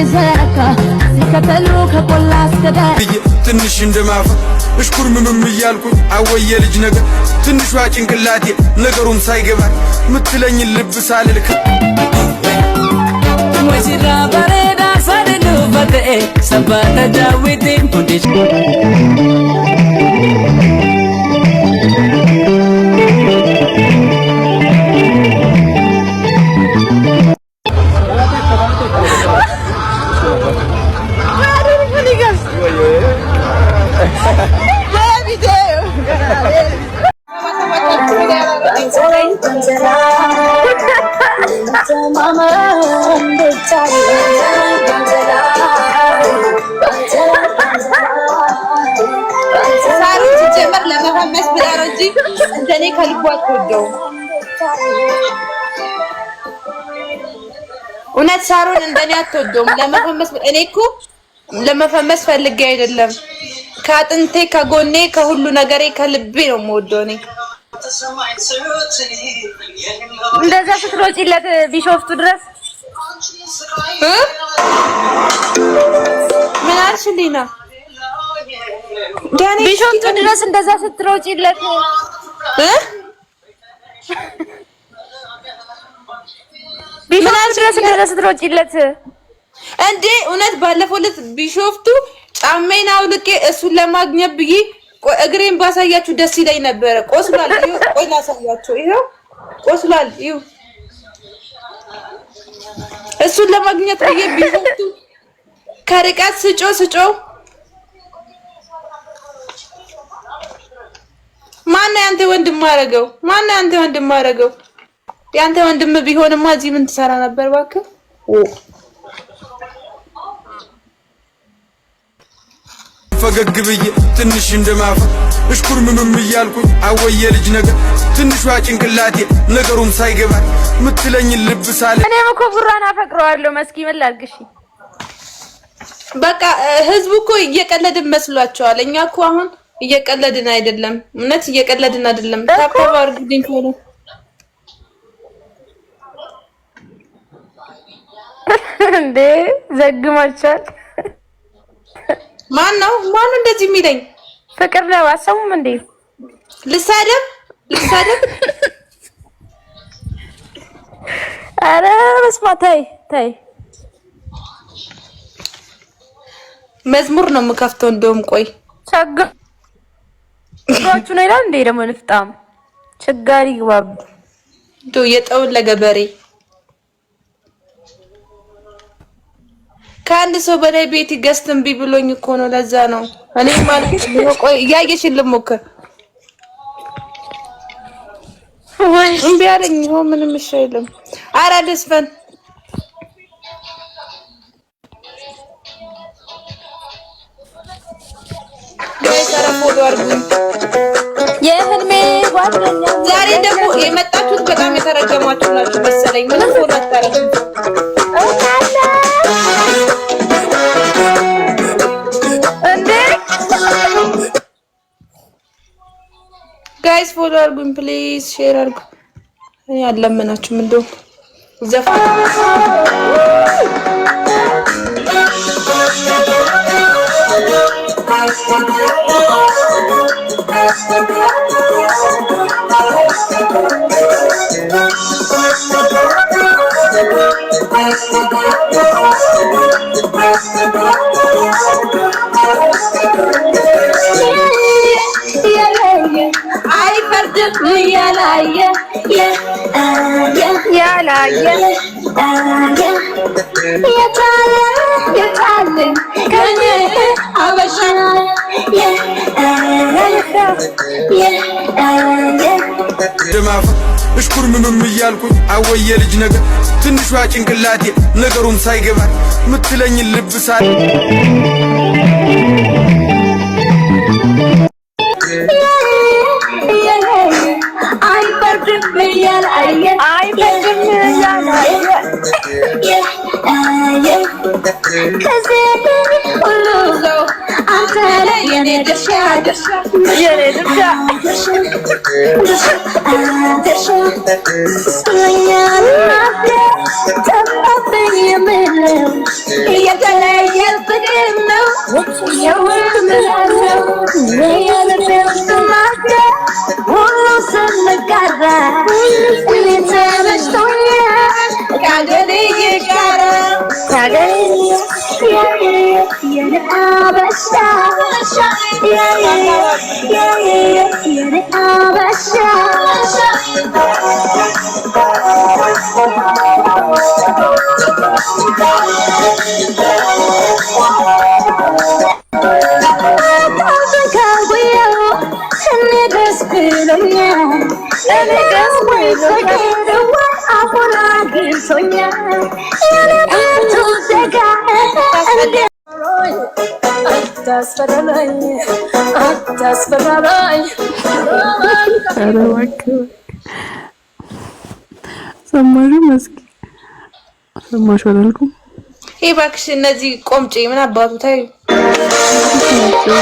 ሲዘረጋ ሲከተሉ ከቆላ እስከ ደጋ ብዬ ትንሽ እንደማፈር እሽኩርምምም እያልኩኝ አወየ ልጅ ነገር ትንሿ ጭንቅላቴ ነገሩም ሳይገባት ምትለኝን ልብ ሳልልክ Musirraa bareedaa sadi nuufa ta'e sabbaata daawwitiin hundi. ሳሩ ሲጀመር ለመፈመስ ብላ ነው እንጂ እንደኔ ከልቧ አትወደውም። እውነት ሳሩን እንደኔ አትወደውም። ለመፈመስ እኔ እኮ ለመፈመስ ፈልጌ አይደለም። ከአጥንቴ ከጎኔ ከሁሉ ነገሬ ከልቤ ነው የምወደው እኔ። እንደዛ ስትሮጪለት ቢሾፍቱ ድረስ እ ምን አልሽ ሊና? ዳኒ ቢሾፍቱ ድረስ እንደዛ ስትሮጪለት እ ቢሾፍቱ ድረስ እንደዛ ስትሮጪለት እንዴ እውነት ባለፈው ዕለት ቢሾፍቱ ጫሜን አውልቄ እሱን ለማግኘት ብዬ እግሬን ባሳያችሁ ደስ ይለኝ ነበረ። ቆስሏል። ይኸው ቆይ ላሳያችሁ። ይኸው ቆስሏል። ይኸው እሱን ለማግኘት ብዬ ቢሾፍቱ ከርቀት ስጮ ስጮ ማነው ያንተ ወንድም አደረገው? ማነው ያንተ ወንድም አደረገው? ያንተ ወንድም ቢሆንማ እዚህ ምን ትሰራ ነበር እባክህ? ፈገግ ብዬ ትንሽ እንደማፈር እሽኩርምምም እያልኩኝ አወየ ልጅ ነገር ትንሿ ጭንቅላቴ ነገሩም ሳይገባት ምትለኝን ልብ ሳልል እኔም እኮ ቡራን አፈቅረዋለሁ። መስኪ ምን ላድርግ? እሺ በቃ ህዝቡ እኮ እየቀለድን መስሏቸዋል። እኛ እኮ አሁን እየቀለድን አይደለም፣ እውነት እየቀለድን አይደለም። Tap tap አድርጉልኝ ቶሎ። እንዴ ዘግማችኋል። ማን ነው ማን ነው እንደዚህ የሚለኝ? ፍቅር ነው አሰሙም እንዴ? ልሳደብ ልሳደብ? አረ በስመ አብ ተይ ተይ። መዝሙር ነው የምከፍተው። እንደውም ቆይ ቸግሯችሁ ነው ይላል እንዴ ደግሞ ንፍጣም ቸጋሪ ግባብ እንደው የጠወለገ በሬ ከአንድ ሰው በላይ ቤት guest እምቢ ብሎኝ እኮ ነው። ለዛ ነው እኔ ማለት ቆይ እያየሽን ልሞክር። ወይ እምቢ አለኝ። ይኸው ምንም እሺ አይልም። ኧረ ልዝፈን። Guys ኧረ follow አድርጉኝ። የህልሜ ጓደኛ ዛሬ ደግሞ የመጣችሁት በጣም የተረገማችሁ ናችሁ መሰለኝ። ምንም follow አታደርጉም። እንዴ Guys follow አድርጉኝ please፣ share አድርጉ። እኔ አልለመናችሁም። እንደውም ዘፋ አይፈርድም ያላየ ያላየ የታለ የታለኝ ከኔ አበሻ እንደማፈር እሽኩርምምም እያልኩኝ አወየ ልጅ ነገር ትንሿ ጭንቅላቴ ነገሩም ሳይገባት ምትለኝን ልብ ሳልል አይፈርድም ያላየ አይፈርድም ያላየ ከዚህ ሁሉ አንተ ላይ የኔ ድርሻ ድርሻ የኔ ድርሻ ድርሻ ድርሻ ድርሻ አለብኝ የምለው የተለየ ፍቅር ነው የውምለው የልቤ ስናገር ሁሉ ስንጋራ እኔ ተመችቶኛል ከአገሬ ጋር ኧረ እባክህ ሰማሽው? መስኪ ሰማሽው አላልኩም? ይሄ እባክሽ እነዚህ ቆምጬ ምን አባቱ ታዩ። ናቸው።